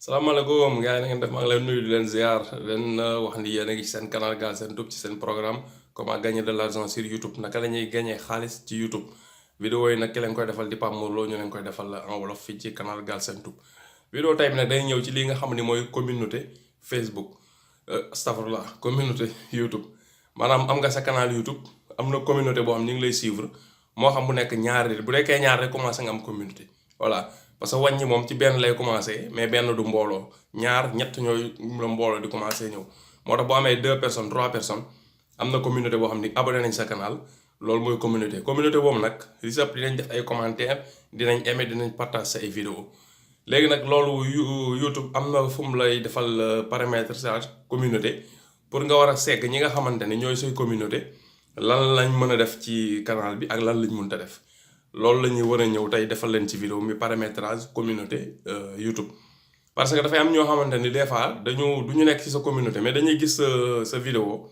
salaamaaleykum gars yi na ngeen def maa ngi leen nuyu di leen ziar leen wax ni yéen a ngi ci seen canal Galsen Tube ci seen programme comment gagner de l'argent sur YouTube naka la ñuy gagner xaalis ci YouTube. vidéo yi nag ki leen koy defal di Pape Mor Lo ñu leen koy defal en wolof fii ci canal Galsen Tube. vidéo tey bi nag day ñëw ci li nga xam ni mooy communauté Facebook astafurlah communauté YouTube maanaam am nga sa canal YouTube am na communauté boo xam ñu ngi lay suivre moo xam bu nekk ñaar bu nekkee ñaar rek commencé nga am communauté voilà. parce que wàññi moom ci benn lay commencé mais benn du mbooloo ñaar ñett ñooy la mbooloo di commencé ñëw moo tax boo amee 2 personnes 3 personnes am na communauté boo xam ni abonné nañ sa canal loolu mooy communauté boobu nag li sëpp dinañ def ay commentaire dinañ aimer dinañ partage sa ay vidéo léegi nag loolu YouTube am na fu mu lay defal paramètre sa communauté pour nga war a segg ñi nga xamante ne ñooy say communauté lan lañ mën a def ci canal bi ak lan lañ mënta def loolu la ñuy war a ñëw tey defal leen ci vidéo mi paramétrage communauté YouTube parce que dafay am ñoo xamante ni des fois du ñu nekk ci sa communauté mais dañuy gis sa vidéo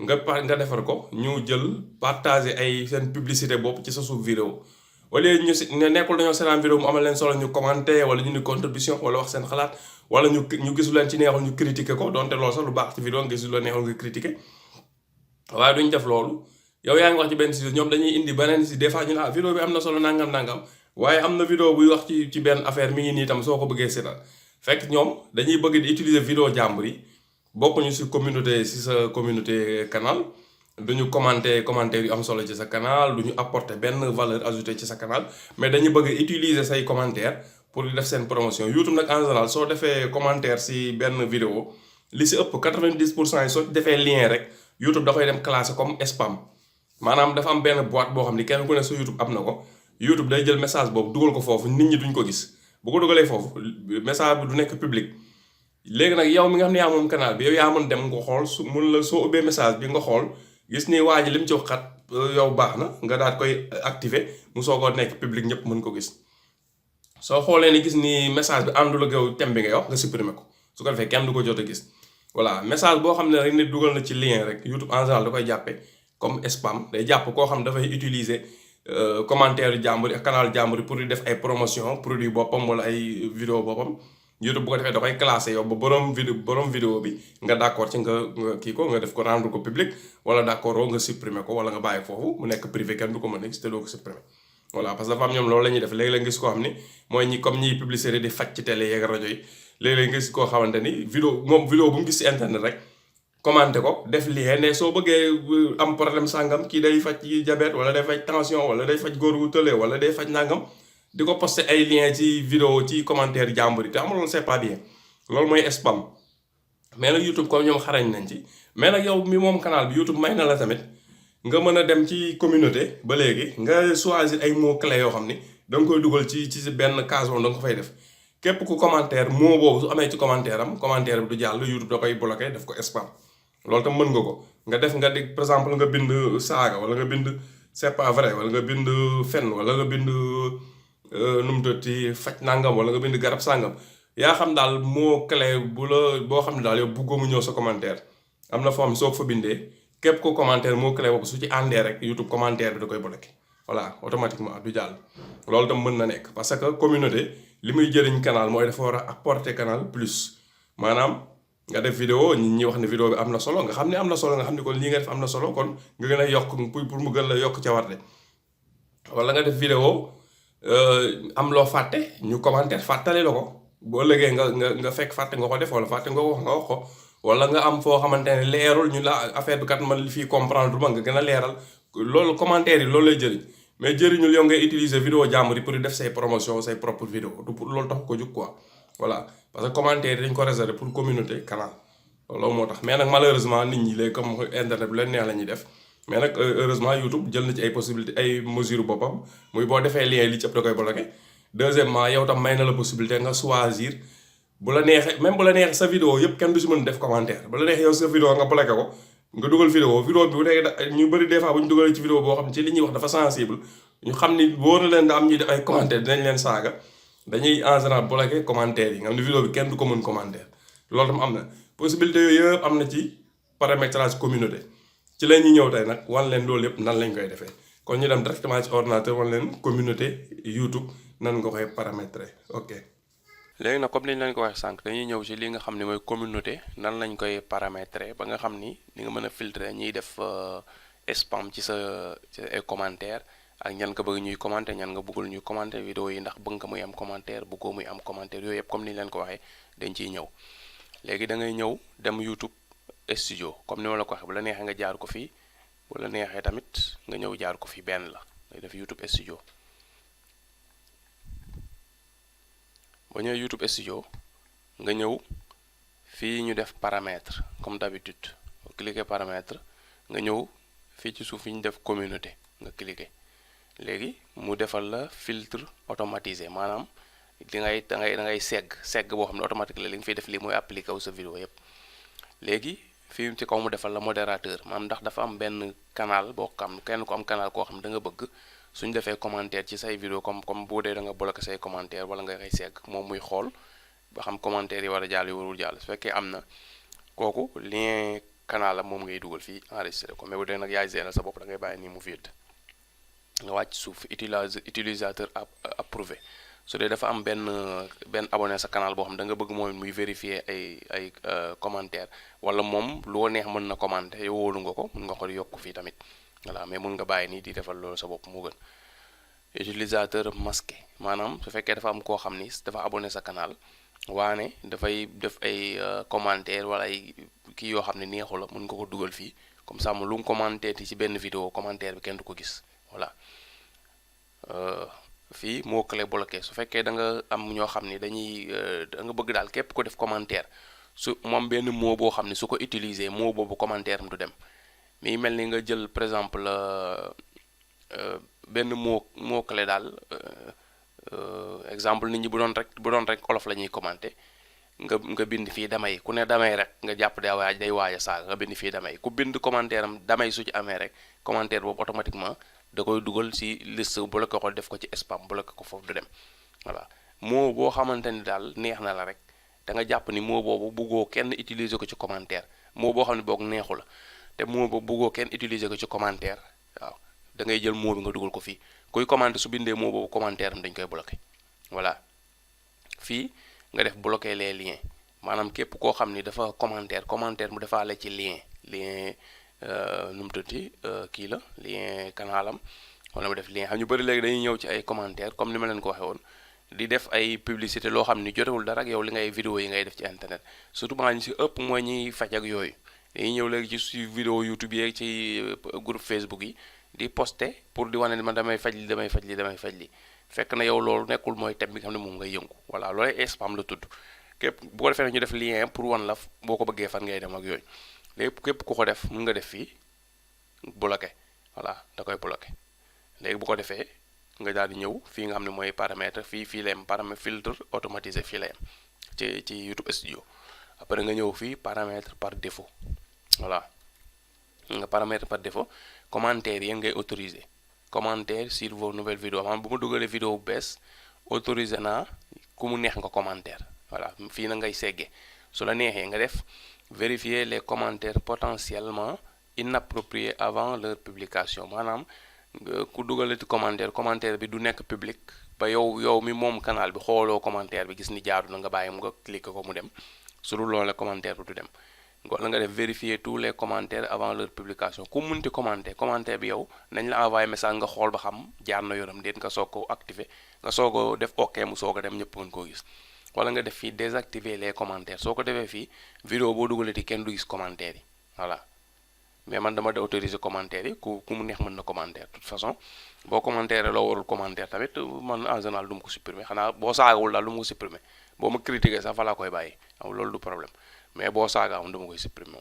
nga defar ko ñu jël partager ay seen publicité bopp ci sa suuf vidéo wala ñu si ne nekkul dañoo seetaan vidéo mu amal leen solo ñu commenter wala ñu ni contribution wala wax seen xalaat wala ñu gisu leen ci neexul ñu critiquer ko donte loolu sax lu baax ci vidéo nga gisu la neexul nga critiquer waaye duñ def loolu. yow yaa ngi wax ci benn si ñoom dañuy indi beneen si des fois ñu ne vidéo bi am na solo nangam waaye am na vidéo buy wax ci benn affaire mi ngi nii tam soo ko bëggee seetal fekk ñoom dañuy bëgg di utiliser vidéo jàmbur yi bokkuñu si communauté si sa communauté canal duñu commentaire yu am solo ci sa canal duñu apporter benn valeur ajoutée ci sa canal mais dañuy bëgg utiliser say commentaire pour di def seen promotion YouTube nag en général soo defee commentaire si benn vidéo li si ëpp 90% yi soo defee lien rek YouTube da koy dem classer comme spam. maanaam dafa am benn boîte boo xam ni kenn ku ne sa YouTube am na ko YouTube day jël message boobu dugal ko foofu nit ñi duñ ko gis bu ko dugalee foofu message bi du nekk public léegi nag yow mi nga xam ne yaa moom canal bi yow yaa mën dem nga xool su mun la soo ubbee message bi nga xool gis ni waa ji li mu ci wax xat yow baax na nga daal koy activer mu soo ko nekk public ñëpp mën ko gis soo xoolee ni gis ni message bi àndul ak yow thème bi ngay wax nga supprimer ko su ko defee kenn du ko jot a gis voilà message boo xam ne rek nit dugal na ci lien rek YouTube en général da koy jàppee comme spam day jàpp koo xam dafay utiliser commentaire jàmbur yi ak canal jàmbur yi pour di def ay promotion produit boppam wala ay vidéo boppam YouTube bu ko defee da koy classé yow ba borom vidéo bi nga d'accord ci nga kii ko nga def ko rendre ko public wala d'accord nga supprimer ko wala nga bàyyi foofu mu nekk privé kenn du ko mën a gis te doo ko supprimer voilà parce que dafa am ñoom loolu la ñuy def léegi-léeg nga gis koo xam ni mooy ñi comme ñiy publicité di faj ci télé yeeg rajo yi léegi-léeg nga gis koo xamante ni vidéo bu mu gis ci internet rek commenté ko def lien ne soo bëggee am problème sàngam kii day faj diabète wala day faj tension wala day faj góor gu tële wala day faj nangam di ko posté ay lien ci vidéo ci commentaire jàmbur yi te amul c'est pas bien loolu mooy spam mais nag YouTube comme ñoom xarañ nañ ci mais nag yow mi moom canal bi YouTube may na la tamit nga mën a dem ci communauté ba léegi nga choisir ay mots clés yoo xam ni da nga koy dugal ci benn case woon da nga ko fay def képp ku commentaire mot boobu su amee ci commentaire bi du jàll YouTube da koy bloqué def ko spam. loolu tam mën nga ko nga di par exemple nga bind saaga wala nga bind c'est pas vrai wala nga bind fen wala nga bind nu mu tuddati faj nangam wala nga bind garab sàngam yaa xam daal moo clé boo xam ne daal yow bëggoo mu ñëw sa commentaire am na foo xam soo ko fa bindee képp ko commentaire moo clé boobu su ci àndee rek YouTube commentaire bi da koy bloqué voilà automatiquement du jàll loolu tam mën na nekk parce que communauté li muy jëriñ canal mooy dafa war a apporter canal plus maanaam nga def vidéo nit ñi wax ne vidéo bi am na solo nga xam ne am na solo nga xam ne kon lii nga def am na solo kon nga gën a yokk pour mu gën la yokk ca warte wala nga def vidéo am loo fàtte ñu commentaire fàttali la ko boo ëllëgee nga fekk fàtte nga ko def wala fàtte nga wax ko wala nga am foo xamante ne leerul ñu la affaire bi kat man li fii comprendre ma nga gën a leeral loolu commentaire yi loolu lay jëriñ mais jëriñul yow ngay utiliser vidéo jàmbur yi pour def say promotion say propre vidéo du pour loolu tax ko jug quoi voilà parce que commentaire dañ ko réserver pour communauté canal loolu moo tax mais nag malheureusement nit ñi léegi comme internet bi leen neex la ñuy def mais nag heureusement YouTube jël na ci ay possibilité ay mesures boppam muy boo defee lien li ci ëpp da koy bloqué deuxièmement yow tam may na la possibilité nga choisir bu la neexee même bu la neexee sa vidéo yëpp kenn du si mën def commentaire bu la neexee yow sa vidéo nga bloqué ko nga dugal vidéo bi bu nekkee ñu bëri des fois bu ñu dugalee ci vidéo boo xam ne ci li ñuy wax dafa sensible ñu xam ni wóor na leen da am ñuy def ay commentaire dinañ leen saaga dañuy en général bloqué commentaire yi nga xam ne vidéo bi kenn du ko mën commentaire loolu tam am na possibilité yooyu yëpp am na ci paramétrage communauté ci la ñuy ñëw tey nag wan leen loolu yëpp nan lañ koy defee kon ñu dem directement ci ordinateur wan leen communauté YouTube nan nga koy paramétrer ok léegi nag comme ni ñu leen ko waxee sànq dañuy ñëw ci li nga xam ne mooy communauté nan lañ koy paramétrer ba nga xam ni li nga mën a filtrer ñiy def spam ci sa ay commentaire ak ñan nga bëgg ñuy commenter ñan nga bëggul ñuy commenter vidéo yi ndax bëgg nga muy am commentaire bëggoo muy am commentaire yooyu yëpp comme ni ñu leen ko waxee dañ ciy ñëw léegi da ngay ñëw dem YouTube studio comme ni ma la ko waxee bu la neexee nga jaar ko fii bu la neexee tamit nga ñëw jaar ko fii benn la ngay def YouTube studio ba ñëw YouTube studio nga ñëw fii ñu def paramètre comme d'habitude nga cliquer paramètre nga ñëw fii ci suuf fi ñu def communauté nga cliquer léegi mu defal la filtre automatisé maanaam da ngay segg boo xam ne automatique la li nga fiy def lii mooy appliqué wu sa vidéo yépp léegi fii ci kaw mu defal la modérateur maanaam ndax dafa am benn canal boo xam kenn ko am canal koo xam ne da nga bëgg suñ defee commentaire ci say vidéo comme boo dee da nga bloqué say commentaire wala nga koy segg moom muy xool ba xam commentaire yi war a jàll yi warul jàll su fekkee am na kooku lien canal la moom ngay dugal fii enregistré ko mais bu dee nag yaay gérer sa bopp da ngay bàyyi nii mu vide nga wàcc suuf utilisateur approuvé su dee dafa am benn abonné sa canal boo xam da nga bëgg moom muy vérifier ay commentaire wala moom loo neex mën na commenter yow wóolu nga ko mën nga ko yokk fii tamit voilà mais mun nga bàyyi nii di defal loolu sa bopp moo gën utilisateur masqué maanaam su fekkee dafa am koo xam ni dafa abonné sa canal waane dafay def ay commentaire wala ay kii yoo xam ne neexu la mun nga ko dugal fii comme ça lu mu commenté ti ci benn vidéo commentaire bi kenn du ko gis voilà fii mot clé bloqué su fekkee da nga am ñoo xam ni dañuy da nga bëgg daal képp ko def commentaire su moom benn mot boo xam ne su ko utiliser mot boobu commentaire am du dem mi mel ni nga jël par exemple benn mot clé daal exemple nit ñi bu doon rek olof la ñuy commenter nga bind fii damay ku ne damay rek nga jàpp day waaj a saaga nga bind fii damay ku bind commentaire am damay su ci amee rek commentaire boobu automatiquement da koy dugal ci liste bloqué ko def ko ci spam bloqué ko foofu du dem voilà mot boo xamante ni daal neex na la rek da nga jàpp ni mot boobu buggoo kenn utiliser ko ci commentaire mot boo xam ne boog neexu la te mot boobu buggoo kenn utiliser ko ci commentaire waaw da ngay jël mot bi nga dugal ko fii kuy commenter su bindee mot boobu commentaire am dañ koy bloqué voilà fii nga def bloquer les liens maanaam képp koo xam ni dafa commentaire mu defaale ci lien nu mu tuddati kii la lien canalam wala mu def lien xam ñu bëri léegi dañuy ñëw ci ay commentaire comme ni ma leen ko waxee woon di def ay publicité loo xam ni jotewul dara ak yow li ngay vidéo yi ngay def ci internet surtout maa ñu si ëpp mooy ñuy faj ak yooyu dañuy ñëw léegi ci vidéo YouTube yeeg ci groupe Facebook yi di poster pour di wane ni man damay faj li fekk na yow loolu nekkul mooy thème bi nga xam ne moom ngay yëngu voilà loolu spam la tudd képp bu ko defee ñu def lien pour wan la boo ko bëggee fan ngay dem ak yooyu léegi képp ku ko def mun nga def fii bloqué voilà da koy bloqué léegi bu ko defee nga daal di ñëw fii nga xam ne mooy paramètre fii la yem paramètre filtre automatisé fii la yem ci YouTube Studio après nga ñëw fii paramètre par défaut voilà nga paramètre par défaut commentaire yi ngay autorisé commentaire sur vos nouvelles vidéos maanaam bu ma dugalee vidéo bu bees autorisé naa ku mu neex nga commentaire voilà fii na ngay seggee su la neexee nga def vérifier les commentaires potentiellement inappropriés avant leur publication maanaam ku dugalati commentaire bi du nekk public ba yow mi moom canal bi xooloo commentaire bi gis ni jaadu na nga bàyyi mu nga cliquer ko mu dem su dul loolu commentaire bi du dem wala nga def vérifier tous les commentaires avant leur publication ku munti commentaire bi yow nañ la envoyé message nga xool ba xam jaar na yoonam déet nga soog ko activer nga soog a def ok mu soog a dem ñëpp mën koo gis wala nga def fii désactiver les commentaires soo ko defee fii vidéo boo dugalati kenn du gis commentaire yi voilà mais man dama de autoriser commentaire yi ku mu neex mën na commentaire de toute façon boo commentaire loo warul commentaire tamit man en général du ma ko supprimer xanaa boo saagawul daal du ma ko supprimer boo ma critiquer sax fa laa koy bàyyi aw loolu du problème mais boo saagaawul dama koy supprimer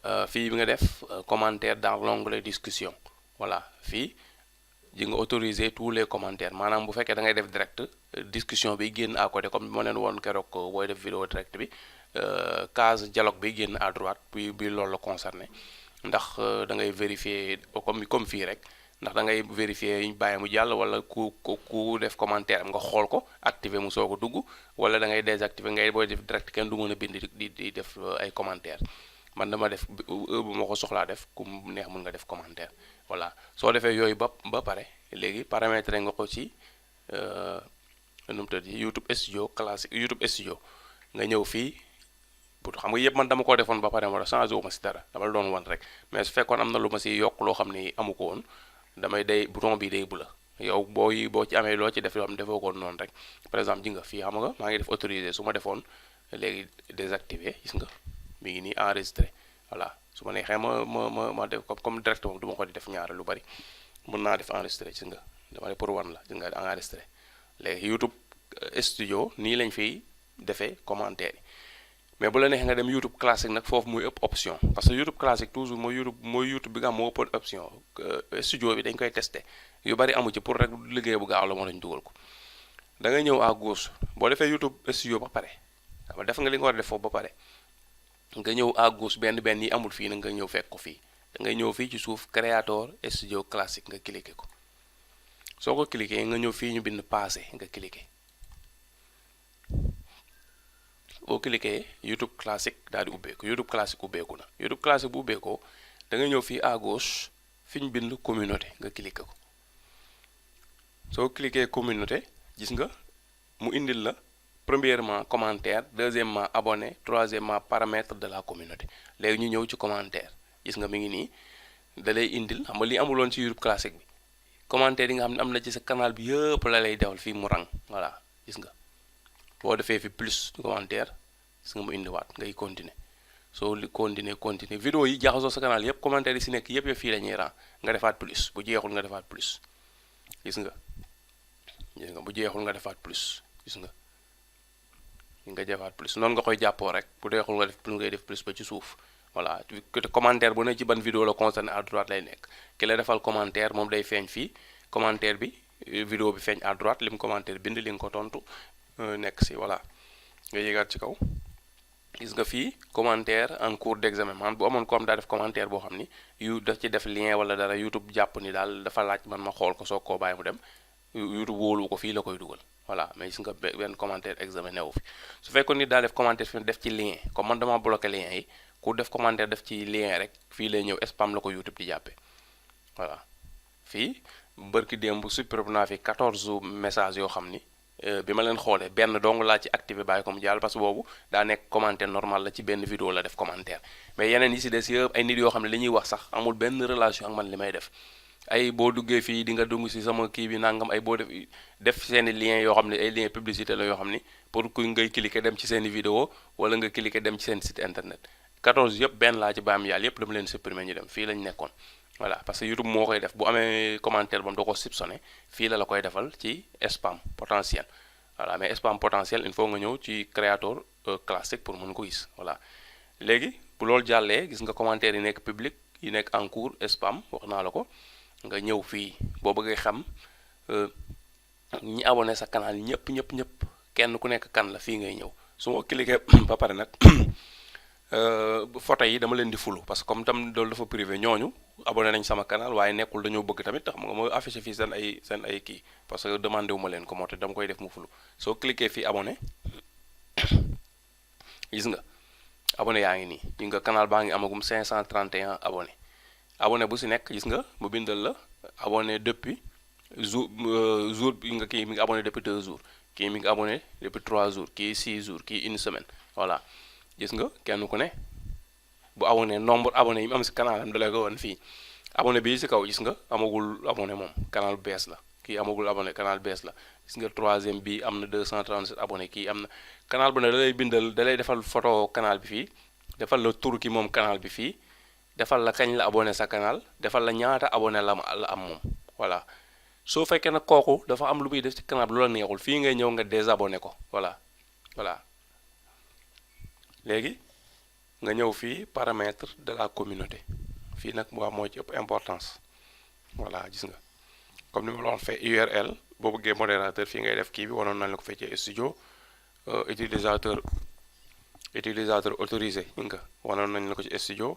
moom fii bi nga def commentaire dans l'onglet discussion voilà fii ji nga autoriser tous les commentaires maanaam bu fekkee da ngay def direct discussion bi génn à côté comme bi ma leen woon keroog booy def vidéo direct bi case dialogue bi génn à droite bi loolu la concerné ndax da ngay vérifier comme fii rek ndax da ngay vérifier bàyyi mu jàll wala ku def commentaire am nga xool ko activer mu soog a dugg wala da ngay désactiver ngay booy def direct kenn du mën a bind di def ay commentaire man dama def bu ma ko soxlaa def ku neex mën nga def commentaire voilà soo defee yooyu ba pare léegi paramétrer nga ko ci nu mu tëdd YouTube studio classique YouTube studio nga ñëw fii pour xam nga yëpp man dama ko defoon ba pare ma changé wu ma si dara dama la doon wan rek mais su fekkoon am na lu ma si yokk loo xam ni amu ko woon damay day bouton bi day bula yow boo ci amee loo ci def yoo xam ne defoo ko noonu rek par exemple ji nga fii xam nga maa ngi def autorisé su ma defoon léegi désactivé gis nga mi ngi nii enregistré voilà su ma neexee ma def comme direct moom du ma ko di def ñaare lu bari mën naa def enregistré gis nga dama ne pour wan la gis nga enregistré léegi YouTube studio nii lañ fiy defee commentaire yi mais bu la neexee nga dem YouTube classique nag foofu muy ëpp option parce que YouTube classique toujours mooy YouTube bi nga xam moo ëpp option studio bi dañ koy testé yu bari amu ci pour rek liggéey bu gaaw la moo lañ dugal ko da ngay ñëw à gauche boo defee YouTube studio ba pare xam nga def nga li nga war a def foofu ba pare nga ñëw à gauche benn yi amul fii nag nga ñëw fekk ko fii da ngay ñëw fii ci suuf créateur studio classique nga cliqué ko soo ko cliqué nga ñëw fii ñu bind passé nga cliqué boo cliqué YouTube classique daal di ubbeeku YouTube classique ubbeeku na YouTube classique bu ubbeekoo da nga ñëw fii à gauche fi ñu bind communauté nga cliqué ko soo cliqué communauté gis nga mu indil la premièrement commentaire deuxièmement abonné troisièmement paramètre de la communauté léegi ñu ñëw ci commentaire gis nga mi ngi nii da lay indil xam nga li amuloon ci YouTube classique bi commentaire yi nga xam ne am na ci sa canal bi yëpp la lay defal fii mu rang voilà gis nga boo defee fi plus commentaire gis nga mu indiwaat ngay continuer soo li continuer vidéo yi jaxasoo sa canal yëpp commentaire yi si nekk yëpp fii la ñuy rang nga defaat plus bu jeexul nga defaat plus gis nga bu jeexul nga defaat plus gis nga defaat plus noonu nga koy jàppoo rek bu jeexul nga def plus ngay def plus ba ci suuf voilà côté commentaire bu ne ci ban vidéo la concerné à droite lay nekk ki la defal commentaire moom day feeñ fii commentaire bi vidéo bi feeñ à droite lim commentaire bind li nga ko tontu nekk si voilà nga yéegaat ci kaw gis nga fii commentaire en cours d'examen man bu amoon ko am daa def commentaire boo xam ni daf ci def lien wala dara YouTube jàpp ni daal dafa laaj man ma xool ko soog koo bàyyi mu dem YouTube wóolu ko fii la koy dugal voilà mais gis nga benn commentaire examen newu fi su fekkoon ni daa def commentaire fi def ci lien comme man dama bloqué lien yi ku def commentaire def ci lien rek fii lay ñëw spam la ko YouTube di jàppee voilà fii bërki démb supprimer naa fi 14 messages yoo xam ni bi ma leen xoolee benn dong laa ci activé bàyyi ko mu jàll parce que boobu daa nekk commentaire normal la ci benn vidéo la def commentaire mais yeneen yi si des yëpp ay nit yoo xam ne li ñuy wax sax amul benn relation ak man li may def ay boo duggee fii di nga dugg si sama kii bi nangam ay boo def seeni lien yoo xam ne ay lien publicité la yoo xam ni pour ku ngay cliquer dem ci seeni vidéo wala nga cliquer dem ci seen site internet 14 yëpp benn laa ci baam yàlla yëpp dama leen supprimer ñu dem fii lañ nekkoon voilà parce que YouTube moo koy def bu amee commentaire bam da ko soupçonné fii la koy defal ci spam potentiel voilà mais spam potentiel il faut nga ñëw ci créateur classique pour mën ko gis voilà léegi bu loolu jàllee gis nga commentaire yi nekk public yi nekk en cours spam wax naa la ko nga ñëw fii boo bëggee xam ñi abonné sa canal ñëpp kenn ku nekk kan la fii ngay ñëw su ma cliquer ba pare nag photo yi dama leen di fulu parce que comme tam loolu dafa privé ñooñu abonné nañ sama canal waaye nekkul dañoo bëgg tamit tax nga ma affiché fii seen ay kii parce que demandé wu ma leen ko moo tax dama koy def mu fulu soo cliquer fii abonné gis nga abonné yaa ngi nii gis nga canal baa ngi amagum 531 abonné bu si nekk gis nga mu bindal la abonné depuis jour bi nga kii mi ngi abonné depuis 2 jours kii mi ngi abonné depuis 3 jours kii 6 jours kii une semaine voilà gis nga kenn ku ne bu abonné nombre abonné yi mu am si canal am da lay ko woon fii abonné bii si kaw gis nga amagul abonné moom canal bees la kii amagul abonné canal bees la gis nga troisième bi am na 237 abonné kii am na canal bu ne da lay bindal da lay defal photo canal bi fii defal la tur ki moom canal bi fii defal la kañ la abonné sa canal defal la ñaata abonné la am moom voilà soo fekkee nag kooku dafa am lu muy def ci canal bi lu la neexul fii ngay ñëw nga désabonné ko voilà léegi nga ñëw fii paramètre de la communauté fii nag moo ci ëpp importance voilà gis nga comme ni ma la waxoon fee URL boo bëggee modérateur fii ngay def kii bi wanoon nañ la ko fee ci studio utilisateur autorisé nga wanoon nañ la ko ci studio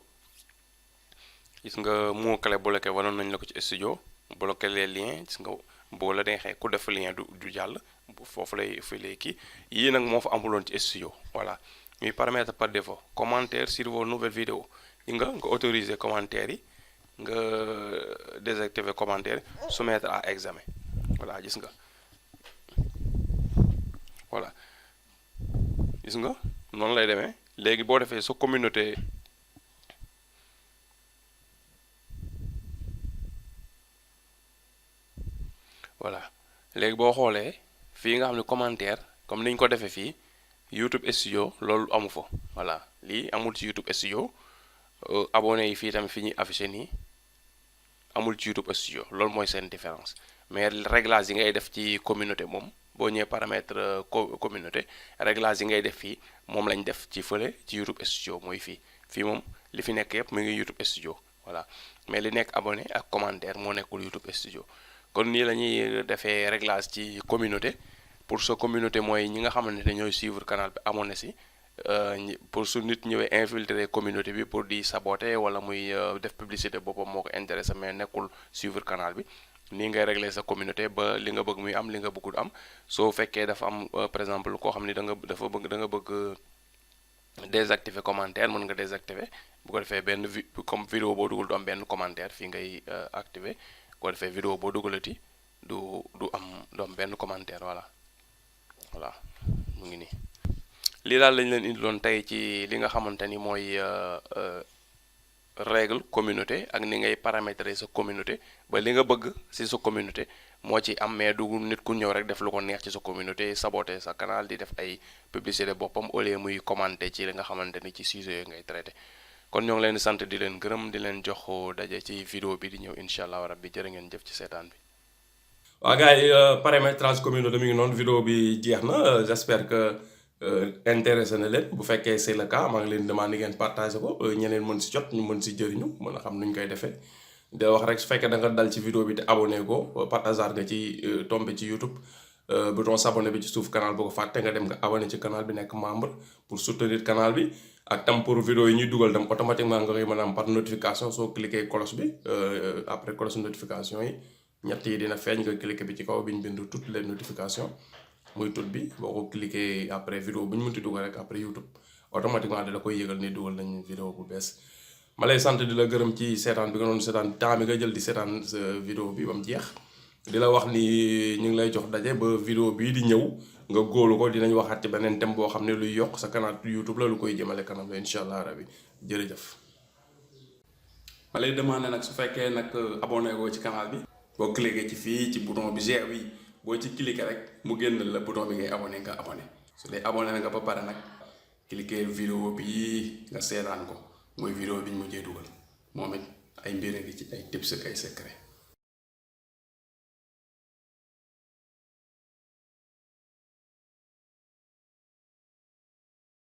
gis nga mot clé bloqué wanoon nañ la ko ci studio bloqué les liens gis nga boo la neexee ku def lien du jàll foofu lay kii yii nag moo fa amuloon ci studio voilà ñuy paramètre par défaut commentaire sur vos nouvelles vidéos yi nga autoriser commentaire yi nga désactiver commentaire soumettre à examen voilà gis nga voilà gis nga noonu lay demee. léegi boo defee sa communauté voilà léegi boo xoolee fii nga xam ne commentaire comme niñ ko defee fii YouTube Studio loolu amu fa voilà lii amul ci YouTube Studio abonné yi fii tamit fi ñuy affiché nii amul ci YouTube Studio loolu mooy seen différence mais réglage yi ngay def ci communauté moom boo ñëwee paramètre communauté réglage yi ngay def fii moom lañ def ci fële ci YouTube Studio mooy fii moom li fi nekk yëpp mu ngi YouTube Studio voilà mais li nekk abonné ak commentaire moo nekkul YouTube Studio kon nii la ñuy defee réglage ci communauté pour sa communauté mooy ñi nga xamante ne ñooy suivre canal bi abonné si pour su nit ñëwee infiltrer communauté bi pour di saboter wala muy def publicité boppam moo ko intéressé mais nekkul suivre canal bi nii ngay régler sa communauté ba li nga bëgg muy am li nga bëggul am soo fekkee dafa am par exemple koo xam ni da nga bëgg désactiver commentaire mën nga désactiver bu ko defee benn comme vidéo boo dugal du am benn commentaire fii ngay activer bu ko defee vidéo boo dugalati du am benn commentaire voilà mu ngi nii. lii daal lañ leen indiloon tey ci li nga xamante ni mooy règle communauté ak ni ngay paramétrer sa communauté ba li nga bëgg ci sa communauté moo ci am mais du nit ku ñëw rek def lu ko neex ci sa communauté saboter sa canal di def ay publicité boppam au lieu muy commenter ci li nga xamante ni ci sujet yooyu ngay traité kon ñoo ngi leen di sant di leen gërëm di leen jox daje ci vidéo bi di ñëw incha allah rabbi jërë ngeen jëf ci seetaan bi. waaw gars yi paramétrage communauté mi ngi noonu vidéo bi jeex na j'espère que intéressé na leen bu fekkee c'est le cas maa ngi leen demandé ngeen partager ko ñeneen mën si jot ñu mën si jëriñu mën a xam nuñ koy defee de wax rek su fekkee da nga dal ci vidéo bi te abonné ko par hasard nga ci tombé ci YouTube bouton s'abonner bi ci suuf canal boo ko fàtte nga dem nga abonné ci canal bi nekk membre pour soutenir canal bi ak tam pour vidéo yi ñuy dugal tam automatiquement nga koy mën a am par notification soo cliquer cloche bi après cloche notification yi ñett yi dina feeñ nga cliquer bi ci kaw bi ñu bind toutes les notifications muy tut bi boo ko cliquer après vidéo bu ñu mënti dugal rek après YouTube automatiquement da la koy yëgal ni dugal nañ vidéo bu bees ma lay sant di la gërëm ci seetaan bi nga doon seetaan temps bi nga jël di seetaan sa vidéo bi ba mu jeex di la wax ni ñu ngi lay jox daje ba vidéo bii di ñëw nga góolu ko dinañ waxaat ci beneen thème boo xam ne luy yokk sa canal YouTube la lu koy jëmale kanam la incha allah rabi jërëjëf. ma lay demandé nag su fekkee nag abonné goo ci canal bi boo cliquer ci fii ci bouton bi G bi boo ci cliquer rek mu génn la bouton bi ngay abonné nga abonné su dee abonné nga ba pare nag cliquer vidéo bi nga seetaan ko mooy vidéo bi ñu mujjee dugal moom it ay mbir ngi ci ay tips ak ay secret